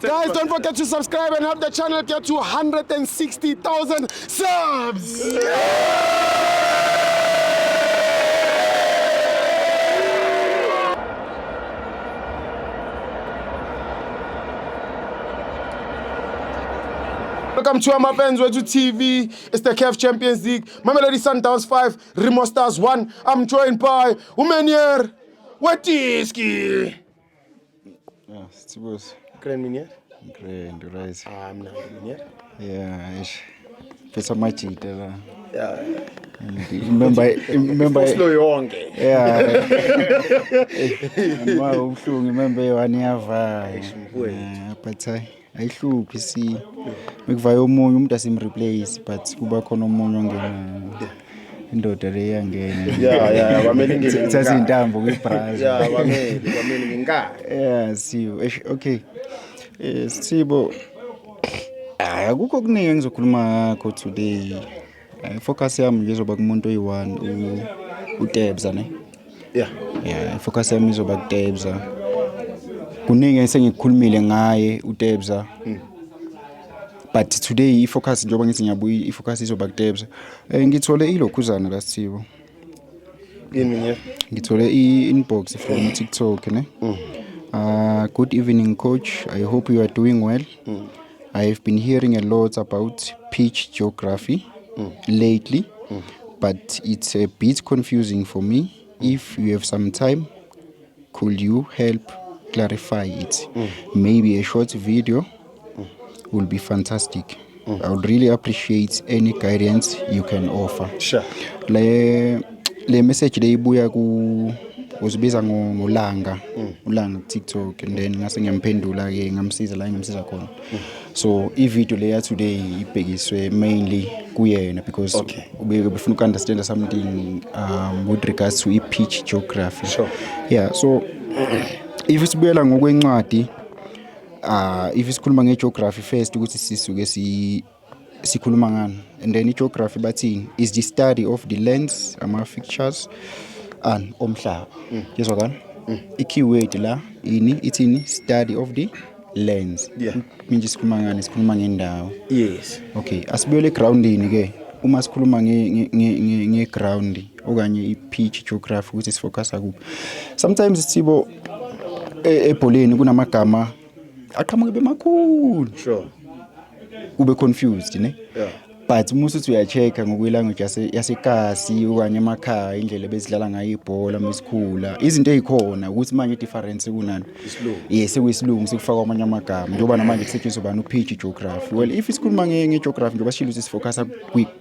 Guys, don't forget to subscribe and help the channel get to 160,000 subs. Welcome to our fans Wethu TV. It's the CAF Champions League. Mamelodi Sundowns 5, Remo Stars 1. I'm joined by Umenier Wetiski. Yeah, Sibos. Grand Menier. Grand, right. I'm not Menier. Yeah, eish. Phethe amajita la. Yeah. Remember remember Slow yonke. Yeah. Ma ubuhlungu remember eyi-one iyavaya. Mfowethu. Yeah, but hayi ayihluphi si mekuvaya omunye umuntu asimreplace but kuba khona omunye ongenayo. Indoda le iyangena. Yeah, kwamele ingene. Ithatha intambo kwibraza. Yeah, kwamele ngenkani. Yeah, Sibo. Eish, okay. Sibo. Hayi akukho okuningi engizokhuluma ngakho today. Focus yami nje izoba kumuntu oyi-one uTebza ne. Yeah. Yeah, focus yami izoba kuTebza. Kuningi esengikukhulumile ngaye uTebza. But today i-focus njengoba ngithi ngiyabuya i-focus izoba kuTebza. Ngithole ilokhuzana la Sibo. Yini Menier? Ngithole i-inbox from TikTok ne. Good evening coach. I hope you are doing well. I have been hearing a lot about pitch geography lately, but it's a bit confusing for me. If you have some time, could you help clarify it? Maybe a short video will be fantastic. I would really appreciate any guidance you can offer. Sure. Le message le ibuya ku uzibiza ngolanga ulanga ku TikTok, and then ngase ngiyamphendula ke, ngamsiza la engimsiza khona. So i video le ya today ibhekiswe mainly kuyena because ube befuna uku-understand something with regards to i-pitch geography. Yeah, so if sibuyela ngokwencwadi, if sikhuluma nge-geography first, ukuthi sisuke si sikhuluma ngani, and then i-geography bathini is the study of the lands, ama-features and omhlaba. Yezwakala i-keyword la ini ithini? Study of the lands. Manje sikhuluma ngani? Sikhuluma ngendawo. Okay, asibuyele egroundini ke. Uma sikhuluma nge-ground okanye i-pitch geography, ukuthi sifocusa kuphi, sometimes sibo ebholeni kunamagama aqhamuke bemakhulu, kube confused ne. But uma usuthi uya-check-a ngokwe-language yasekasi okanye emakhaya, indlela ebezidlala ngayo ibhola mesikhula, izinto ey'khona ukuthi manje i-difference kunani. Isilungu. Yes, sekuyisilungu, sekufakwa amanye amagama, njengoba namanje kusetshenziswa bani u-pitch geography. Well, if sikhuluma nge-geography, njengoba sishilo ukuthi sifocusa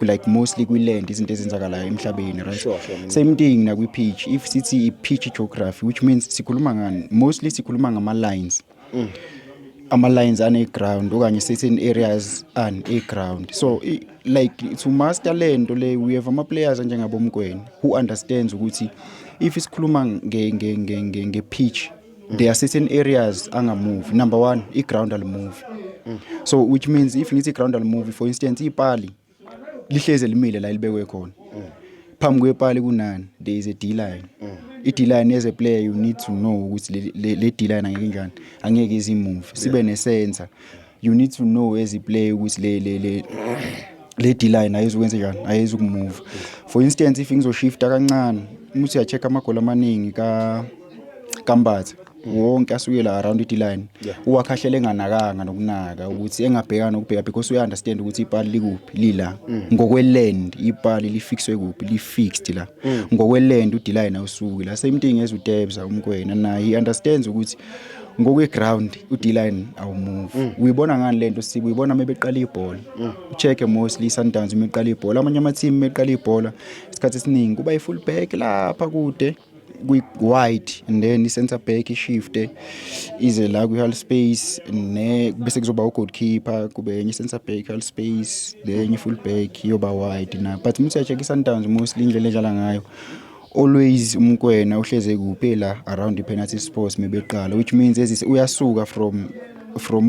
like mostly kwi-land, izinto ezenzakalayo emhlabeni, right? Sure. Same thing nakwi-pitch. If sithi i-pitch geography, which means sikhuluma ngani? Mostly sikhuluma ngama-lines, ama-lines ane-ground okanye certain areas ane-ground. So like to master le nto le, we have ama-players anjengaboMokoena who understands ukuthi if sikhuluma nge-pitch, there are certain areas angamove. Number one, i-ground alimove. So which means if ngithi i-ground alimove, for instance, ipali lihleze limile la libekwe khona. Phambi kwepali kunani? There is a D line. I-D line, as a player you need to know ukuthi le D line angeke njani, angeke izimove. Sibe ne-center, you need to know as a player ukuthi le D line ayizukwenza njani, ayizukumove. For instance, if ngizoshifta kancane, uma uthi uya-check amagoli amaningi ka kaMbatha wonke asukela around i-D line. Uwakhahlele enganakanga nokunaka ukuthi engabhekana nokubheka, because uya-understand ukuthi ipali likuphi, lila ngokwe-land, ipali lifixwe kuphi, li-fixed la ngokwe-land, u-D line awusuki la. Same thing as uTebza uMokoena, naye he understands ukuthi ngokwe-ground u-D line awumove. Uyibona ngani lento sibe uyibona uma beqala ibhola? Ucheck mostly i-Sundowns uma iqala ibhola, amanye ama-team uma eqala ibhola, isikhathi esiningi kuba i-full back lapha kude kwi-wide, and then i-center back ishifte ize la kwi-half space, ne bese kuzoba u-goalkeeper, kube enye i-center back half space, lenye i-full back iyoba wide na. But uma uthi i-Sundowns mostly indlela edlala ngayo, always uMokoena uhleze kuphi? La around i-penalty spot mebeqala, which means ezise uyasuka from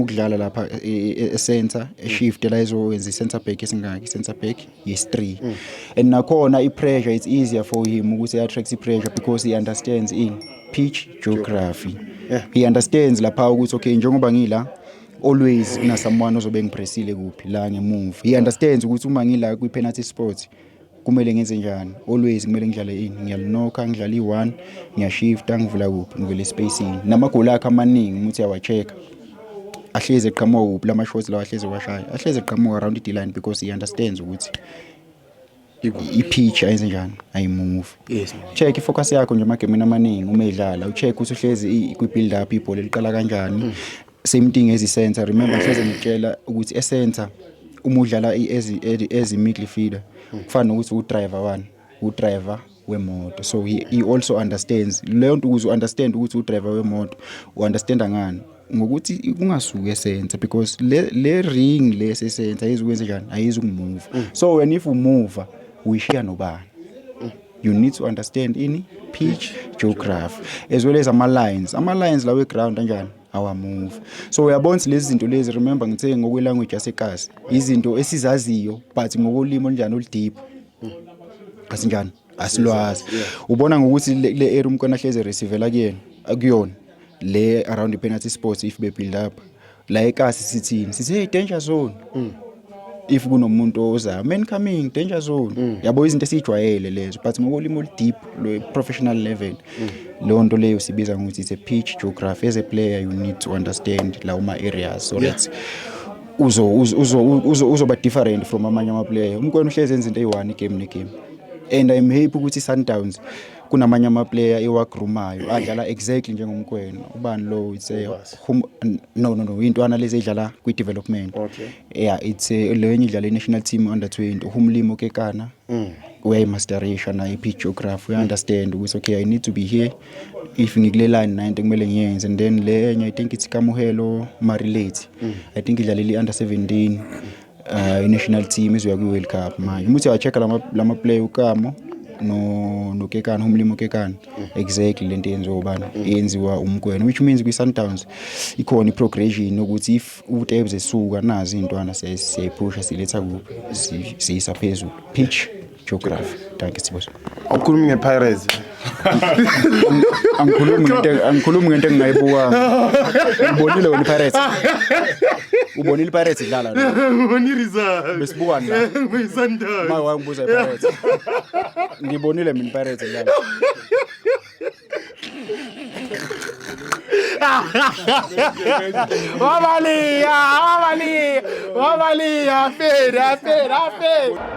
ukudlala lapha e-center, eshift la ezowenza i-center back esingaki, i-center back yes-3. And nakhona i-pressure, it's easier for him ukuthi attract i-pressure because he understands in pitch geography. He understands lapha ukuthi okay, njengoba ngila Always kuna someone ozobe ngipressile kuphi la ngemuva. He understands ukuthi uma ngila kwi penalty spot kumele ngenze njani. Always kumele ngidlale ini, ngiyalinokha, ngidlala i-one, ngiyashifta, ngivula kuphi, ngivele espacini. Namagoli akhe amaningi uma uthi uyawa-check-a ahlezi eqhamuka kuphi, lama shots lawa ahlezi ewashaya, ahlezi eqhamuka around i-D-line because he understands ukuthi i-pitch ayenze njani, ayimove. Check ifocus yakho nje emagemini amaningi uma edlala, ucheck ukuthi uhlezi kwi-build up ibhola liqala kanjani. Same thing as i-center. Remember hleze ngikutshela ukuthi e-center uma udlala as i-midfielder kufana nokuthi u-driver one, u-driver wemoto. So he also understands leyo nto. Ukuze u-understand ukuthi u-driver wemoto, u-understanda ngani? Ngokuthi kungasuki e-center, because le ring le se-center ayizukwenza njani, ayizukumove. So when if umove, uyishiya nobani? You need to understand ini, pitch geography, as well as ama-lines lawo e-ground anjani, awamove. So uyabona ukuthi lezi zinto lezi, remember ngithe ngokwe-language yasekasi, izinto esizaziyo, but ngokolimi olunjani, oludeep, asinjani, asilwazi. Ubona ngokuthi le area uMokoena hleze receivela kuyena, akuyona le around the penalty spot. If be build up la ekasi, sithini? Sithi, "Hey, danger zone." If kunomuntu ozayo, "Man coming, danger zone." Yabo, izinto esijwayele lezo, but ngokolimi oludeep, lo professional level, leyo nto leyo sibiza ngokuthi it's a pitch geography. As a player you need to understand lawo ma areas so that uzoba different from amanye ama-player. UMokoena uhlezi enza into eyi-one igame negame, and I'm happy ukuthi i-Sundowns kunamanye ama-player ewagroomayo adlala exactly njengoMokoena. Ubani lo? It's a hum, no, intwana lezi edlala kwi-development. Yeah, it's a lo enye idlala i-national team under 20, uMolemo Kekana. Uyayimasterisha naye i-pitch geography. Uya-understand ukuthi okay, I need to be here. If ngikule line, nine kumele ngiyenze. And then le enye, I think it's Kamohelo Marileti, I think idlalela i-under 17, i-national team izoya kwi-World Cup manje. Uma uthi uya-check-a lama player, uKamo no noKekana, uMolemo Kekana, exactly lento yenziwa ubani, yenziwa uMokoena, which means kwi-Sundowns ikhona i-progression ukuthi if uTebs esuka, nazi iy'ntwana siyayiphusha, siletha kuphi, siyisa phezulu. Pitch geography. Thank you, Sibuso. Awukhulumi nge-Pirates. Angikhulumi ngento engingayibukanga. Ubonile wena i-Pirates? Ubonile i-Pirates idlala la? Ngibona i-result. Besibukani la? Ngiyi-Sundowns. Ma wangibuza i-Pirates, ngibonile mina i-Pirates idlala. Wabaliya, wabaliya, wabaliya, fela, fela, fela.